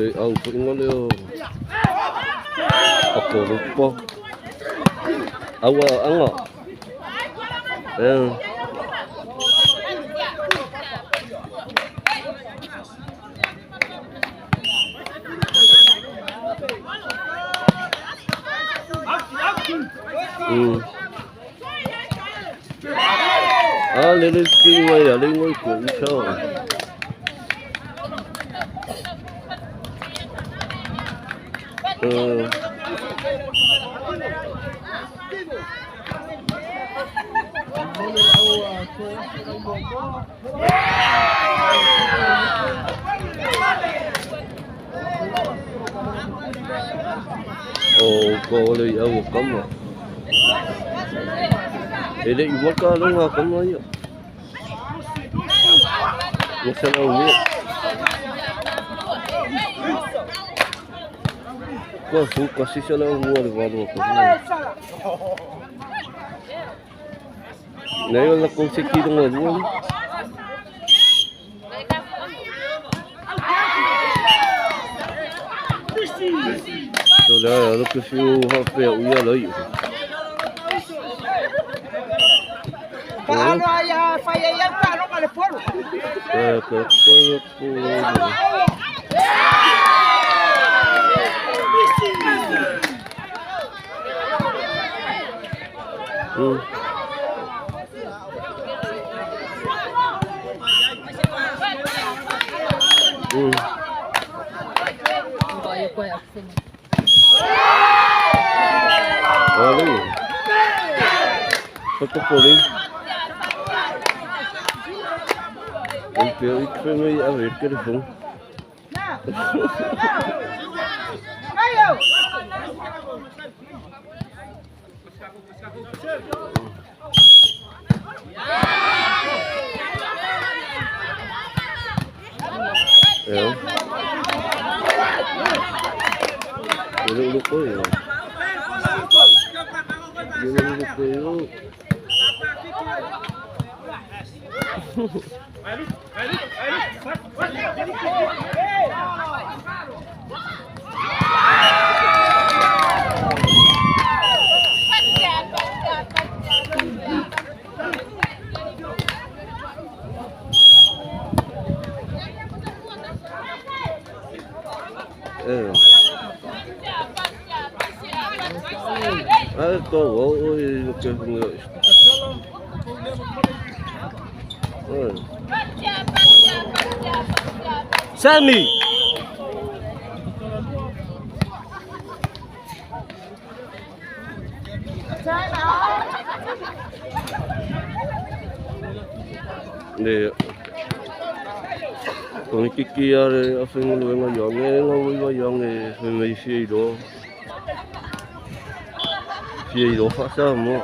le au fuinga lea Akolopa. Aua anga. Ah, le kinga ya le ngoi ko i chao. O ko le au kama. Ele i waka longa kama ia. Mo sa lau. Ko fu ka si sa lau mua le walu ko. Nei o la ko se ki longa lua. So la lo que fiu ha pe u ia lai. Paano ay fai ai pa lo le polo. Ko ko ko. Ale. Patopoli. Ik vind me a ver que fun. Ayo. Ja. Ele ko yo. Ele ko yo. Ah, ko oi lo que Sammy. Ne. Ko ni kiki are a whenga luenga young e ngā wiwa young e whenga i fia i roa. Fia i roa whasa mo.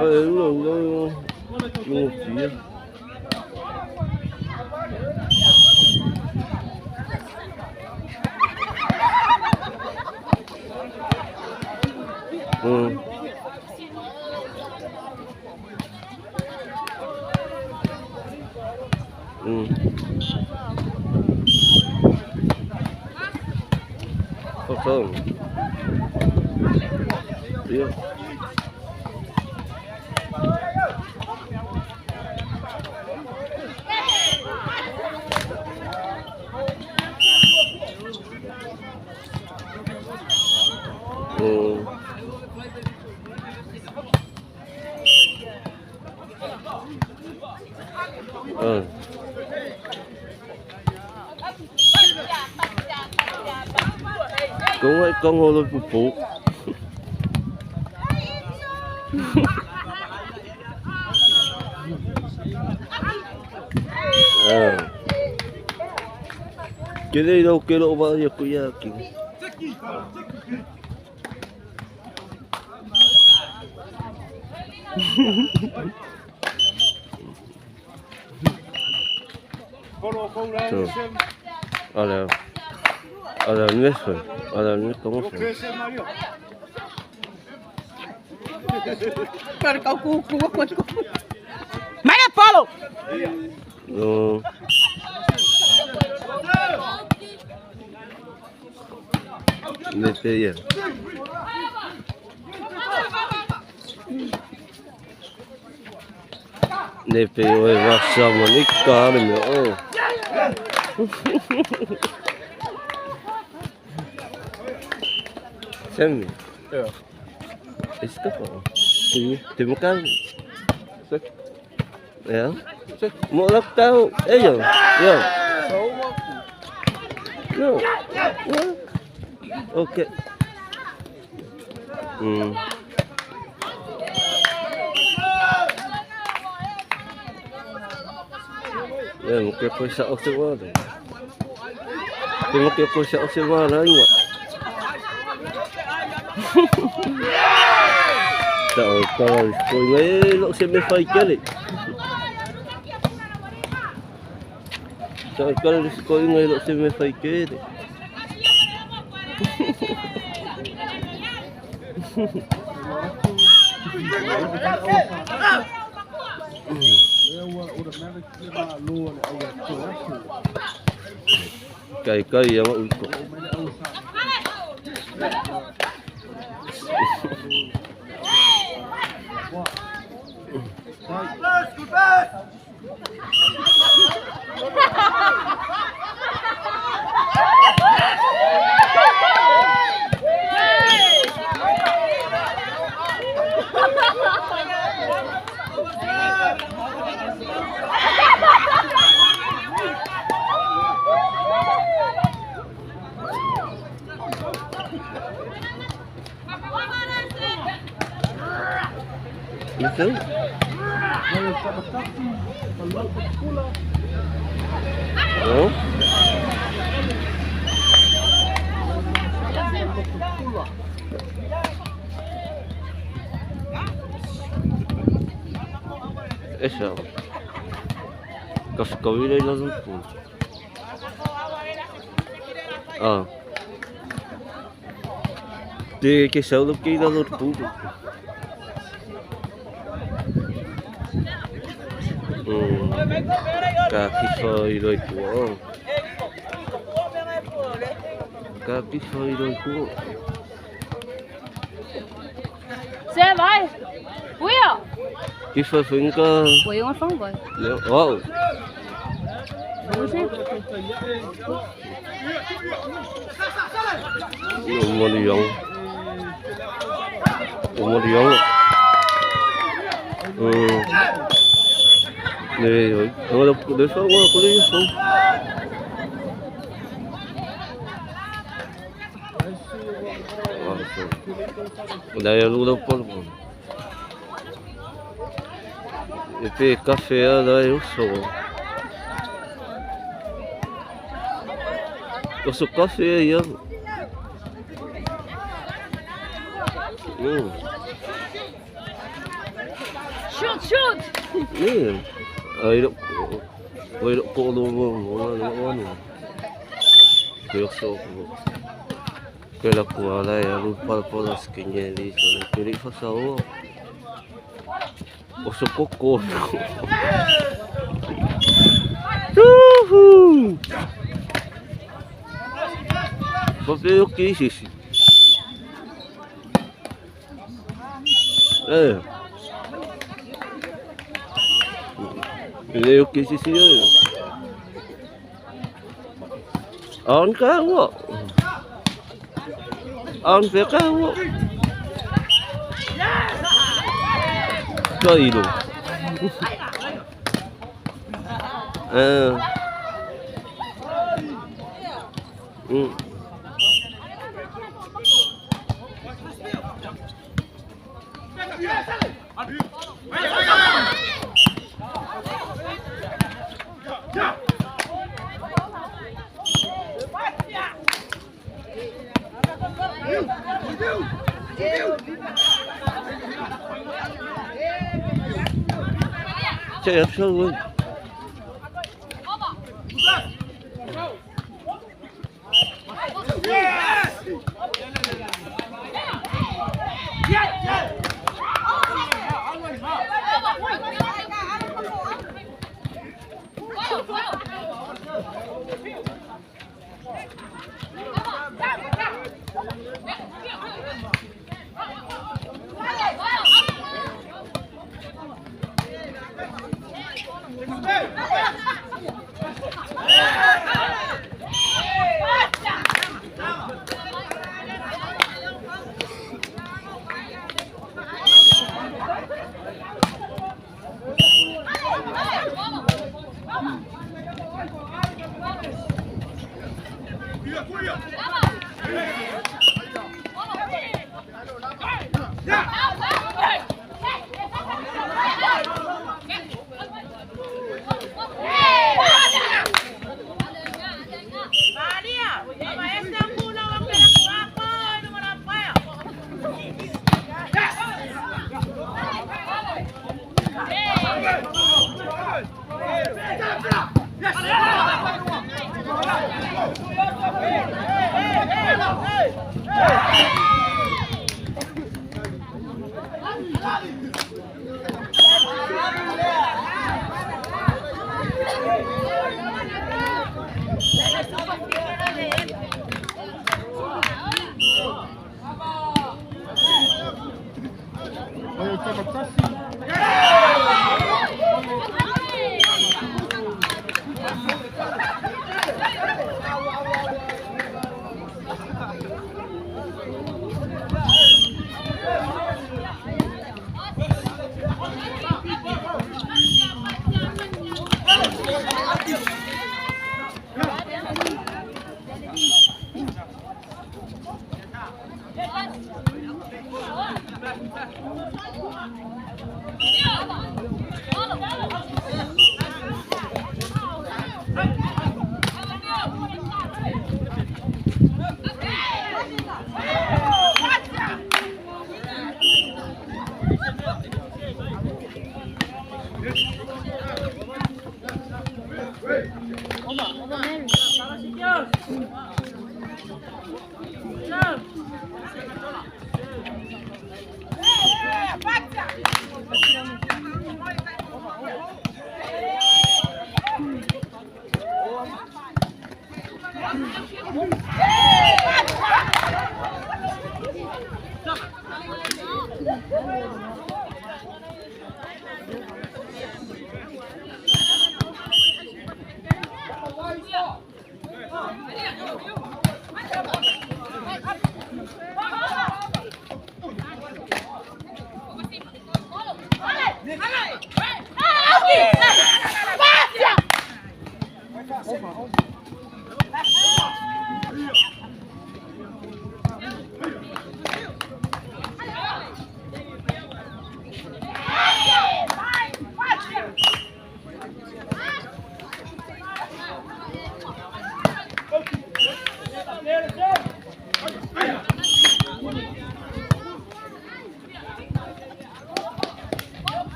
Ai ula ula ula fia. Không. Yeah. Cũng ấy con hồ lôi phục vụ. Cái đây đâu cái lộ bao nhiêu cái kì. Olha, olha, não é só. Olha, não é como foi. Mai le polo. No. Ne pe ia. Ne pe oe wasa manika le mea o. Sammy. Ja. Is het wel? Te makan. Ya. Mo lak tau. Eh yo. Yo. No. No. Okay. Ya, mo ke ko sa okse wa. Te mo ke ko sa okse wa la inga. Tao tao ko ngai lo se me fai kele. Tao kale ko ngai lo se me fai kele. Kai kai ya ma uko. Itu? Oh? Esa. Kafkawila ila lumpu. Ah. Te ke saulo ke ila lumpu. Ka kifa i roi kua. Ka kifa i roi kua. Se vai. Uia. Kifa finka. Oi, uma fã vai. Wow. Umoliong. Umoliong. 네, 내 싸우거나 꺼내겠어. 알았어. 나 여기다 뻔. E café da eu sou. Eu sou café aí. Shoot, shoot. 네. Ai đó oi đó cô luôn luôn luôn luôn. Kaya so ko la ko ala ya lu pa pa las kenyeli so le kiri fa sa o. O so koko. Tuhu. Papel que isso? Eh. Ele que sisi yo. On ka wo. On pe ka wo. Kai lo. Eh. Chạy ấp sâu luôn.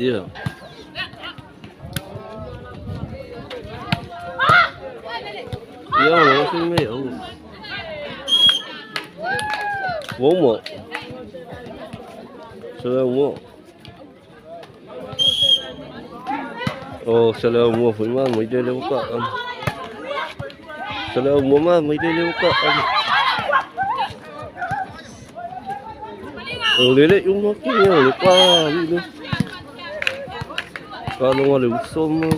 Ia. Ia, não sei meio. 4-1. Sala 1. Oh, sala 1 foi mal, mai dele buka. Sala 1 mah, mai dele buka. Oh, lele yung maki ya, lupa ni. Kalau ada usul mah.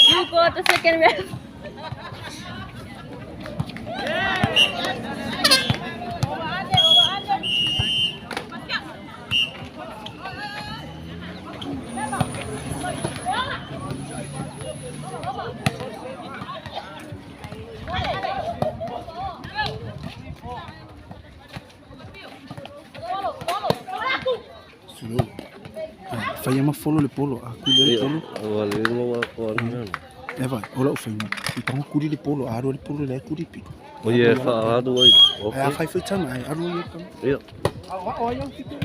You got the second ref. Sulu. Fai ma follow le polo, a kuli le polo. Wale mo wa ni. E vai, ola o fai ma. I pango kuli le polo, a le polo le kuli pito. O ye fa adu ai. Ai a fai fai tama, ai aru ia tama. Ia. O ai au pito.